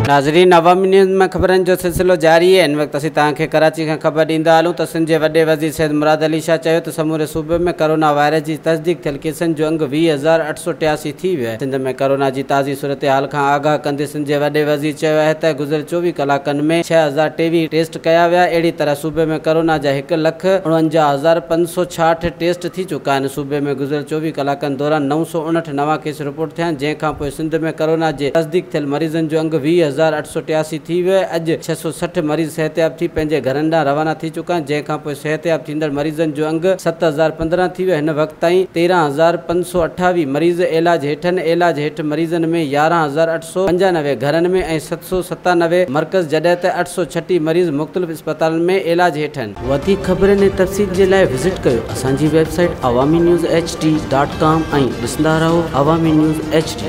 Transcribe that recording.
ناظرين عوامي نيوز ۾ خبرن جو سلسلو جاري آهي. هن وقت اسين توهان کي ڪراچي کان خبر ڏيندا هلون ته سنڌ جي وڏي وزير سيد مراد علي شاهه چيو ته سموري صوبي ۾ ڪرونا وائرس جي تصديق ٿيل ڪيسن جو انگ 20,883 ٿي ويو آهي. سنڌ ۾ ڪرونا جي تازي صورتحال کان آگاهه ڪندي سنڌ جي وڏي وزير چيو آهي ته گذريل 24 ڪلاڪن ۾ 6,023 ٽيسٽ ڪيا ويا، اهڙي طرح صوبي ۾ ڪرونا جا 1,49,566 ٽيسٽ ٿي چڪا آهن. صوبي ۾ گذريل 24 ڪلاڪن دوران 959 نوان ڪيس رپورٽ ٿيا آهن، جنهن کانپوء سنڌ ۾ ڪرونا جي تصديق ٿيل مريضن جو انگ 20,883 ٿي ويو آهي. اڄ 660 مريض صحتياب ٿي پنهنجي گهرن ڏانهن روانا ٿي چڪا آهن، جنهن کانپوء صحتياب ٿيندڙ مريضن جو انگ 7,015 ٿي ويو. هن وقت تائين 13,528 مريض علاج هيٺ آهن. علاج هيٺ مريضن ۾ 11,895 گهرن ۾ ۽ 797 مرڪز، جڏهن ته 836 مريض مختلف اسپتالن ۾ علاج هيٺ آهن. وڌيڪ خبرن ۽ تفصيل جي لاء وزٽ ڪيو اسان جي website Awami news H D dot com ۽ ڏسندا رهو عوامي نيوز ايڇ ڊي.